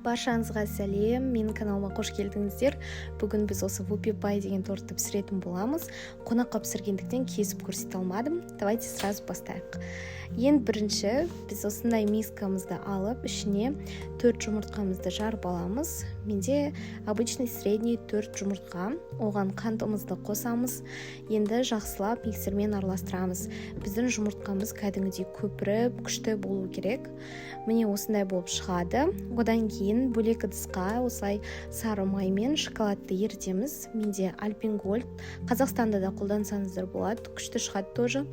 Баршаңызға сәлем! Менің каналыма қош келдіңіздер! Бүгін біз осы вупи пай деген тортты пісіретін боламыз. Қонаққа пісіргендіктен, кесіп көрсете алмадым. Давайте сразу бастайық. Ең бірінші біз осындай мискамызды алып, ішіне төрт жұмыртқамызды жарып аламыз. Менде обычный средний төрт жұмыртқа. Оған қантымызды қосамыз. Енді жақсылап миксермен араластырамыз. Біздің жұмыртқамыз кәдімгідей көпіріп, күшті болу керек. Міне, осындай болып шығады. Одан кейін бөлек ыдысқа осылай сары маймен шоколадты ерітеміз. Менде Альпен Гольд, Қазақстанда да қолдансаңыздар болады, күшті шығады тоже.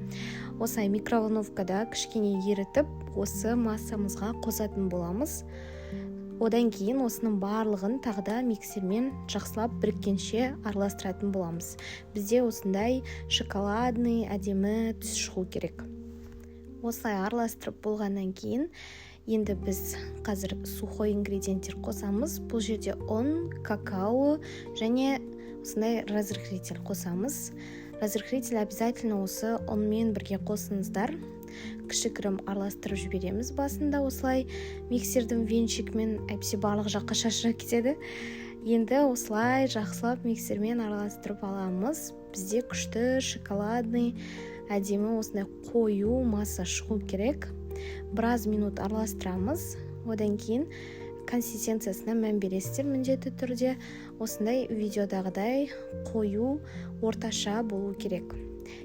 Осылай микроволновкада кішкене ерітіп, осы массамызға қосатын боламыз. Одан кейін осының барлығын тағы да миксермен жақсылап біріккенше араластыратын боламыз. Бізде осындай шоколадный әдемі түс шығу керек. Осылай араластырып болғаннан кейін, енді біз қазір сухой ингредиенттер қосамыз. Бұл жерде ұн, какао және осындай разрыхлитель қосамыз. Разрыхлитель обязательно осы ұнмен бірге қосыңыздар. Кішігірім араластырып жібереміз басында осылай миксердің венчигімен, әйтпесе барлық жаққа шашырап кетеді. Енді осылай жақсылап миксермен араластырып аламыз. Бізде күшті шоколадный әдемі осындай қою масса шығу керек. Біраз минут араластырамыз. Одан кейін консистенциясына мән бересіздер. Міндетті түрде осындай видеодағыдай қою орташа болу керек.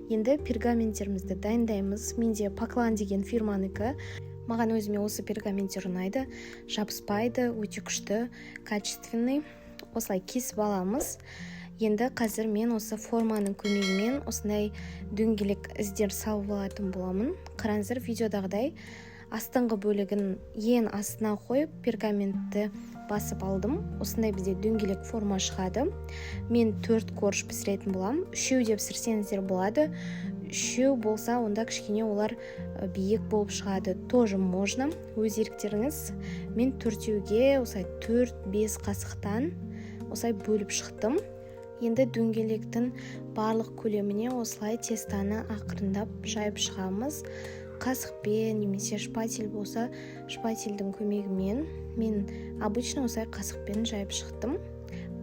Енді пергаменттерімізді дайындаймыз. Менде Поклан деген фирманікі. Маған өзіме осы пергаменттер ұнайды, жабыспайды, өте күшті, качественный. Осылай кесіп аламыз. Енді қазір мен осы форманың көмегімен осындай дөңгелек іздер салып алатын боламын. Қараңыздар, видеодағыдай астыңғы бөлігін ең астына қойып, пергаментті басып алдым. Осындай бізде дөңгелек форма шығады. Мен төрт корж пісіретін боламын. Үшеу де пісірсеңіздер болады. Үшеу болса, онда кішкене олар биік болып шығады, тоже можно, өз еріктеріңіз. Мен төртеуге осылай 4-5 қасықтан осылай бөліп шықтым. Енді дөңгелектің барлық көлеміне осылай тестаны ақырындап жайып шығамыз қасықпен немесе шпатель болса, шпательдің көмегімен. Мен обычно осылай қасықпен жайып шықтым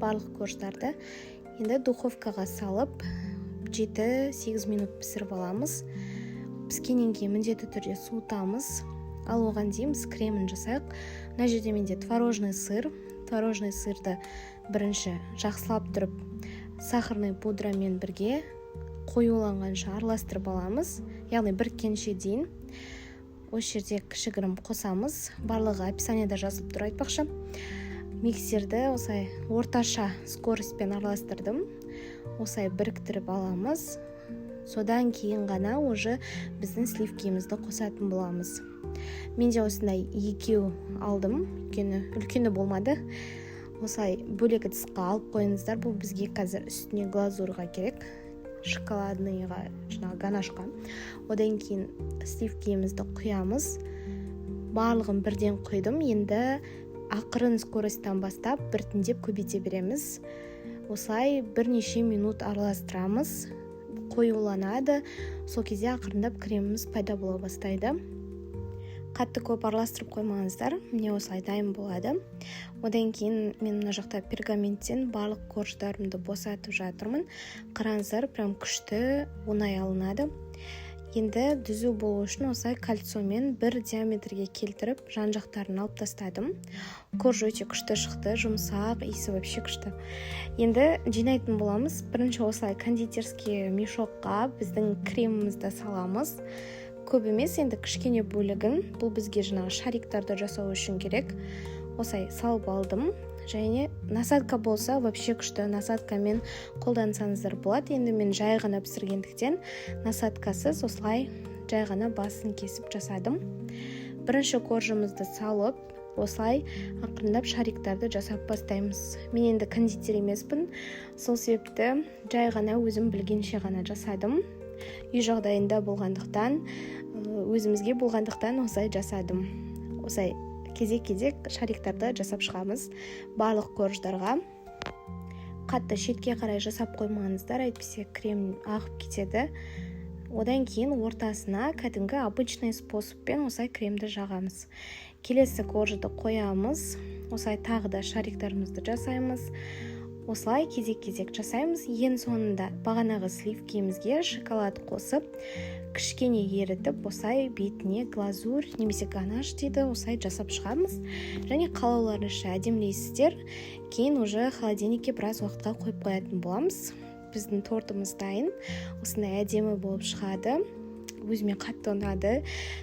барлық корждарды. Енді духовкаға салып, 7-8 минут пісіріп аламыз. Піскеннен кейін міндетті түрде суытамыз. Ал оған дейін біз кремін жасайық. Мына жерде менде творожный сыр. Творожный сырды бірінші жақсылап тұрып сахарный пудрамен бірге қоюланғанша араластырып аламыз, яғни біріккенше дейін. Осы жерде кішігірім қосамыз. Барлығы описанияда жазылып тұр, айтпақшы. Миксерді осылай орташа скоростьпен араластырдым. Осылай біріктіріп аламыз. Содан кейін ғана уже біздің сливкимізді қосатын боламыз. Менде осындай екеу алдым, өйткені үлкені болмады. Осылай бөлек ыдысқа алып қойыңыздар. Бұл бізге қазір үстіне глазурьға керек, шоколадныйға, жаңағы ганашқа. Одан кейін сливкимізді құямыз. Барлығын бірден құйдым. Енді ақырын скоростьтан бастап, біртіндеп көбейте береміз. Осылай бірнеше минут араластырамыз. Қоюланады. Сол кезде ақырындап креміміз пайда бола бастайды. Қатты көп араластырып қоймаңыздар. Міне, осылай дайын болады. Одан кейін мен мына жақта пергаменттен барлық корждарымды босатып жатырмын. Қараңыздар, прям күшті, оңай алынады. Енді түзу болу үшін осылай кольцомен бір диаметрге келтіріп, жан жақтарын алып тастадым. Корж өте күшті шықты, жұмсақ, иісі вообще күшті. Енді жинайтын боламыз. Бірінші осылай кондитерский мешокқа біздің кремімізді саламыз. Көп емес енді, кішкене бөлігін. Бұл бізге жаңағы шариктарды жасау үшін керек. Осылай салып алдым. Және насадка болса, вообще күшті, насадкамен қолдансаңыздар болады. Енді мен жай ғана пісіргендіктен, насадкасыз осылай жай ғана басын кесіп жасадым. Бірінші коржымызды салып, осылай ақырындап шариктарды жасап бастаймыз. Мен енді кондитер емеспін, сол себепті жай ғана өзім білгенше ғана жасадым. Үй жағдайында болғандықтан, өзімізге болғандықтан, осылай жасадым. Осылай кезек кезек шариктарды жасап шығамыз барлық корждарға. Қатты шетке қарай жасап қоймаңыздар, әйтпесе крем ағып кетеді. Одан кейін ортасына кәдімгі обычный способпен осылай кремді жағамыз. Келесі коржды қоямыз. Осылай тағы да шариктарымызды жасаймыз. Осылай кезек кезек жасаймыз. Ең соңында бағанағы сливкемізге шоколад қосып, кішкене ерітіп, осылай бетіне глазурь немесе ганаш дейді, осылай жасап шығамыз және қалауларыңызша әдемілейсіздер. Кейін уже холодильникке біраз уақытқа қойып қоятын боламыз. Біздің тортымыз дайын, осындай әдемі болып шығады. Өзіме қатты ұнады,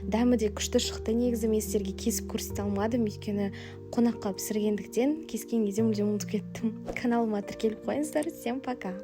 дәмі де күшті шықты. Негізі мен сіздерге кесіп көрсете алмадым, өйткені қонаққа пісіргендіктен, кескен кезде мүлдем ұмытып кеттім. Каналыма тіркеліп қойыңыздар. Всем пока!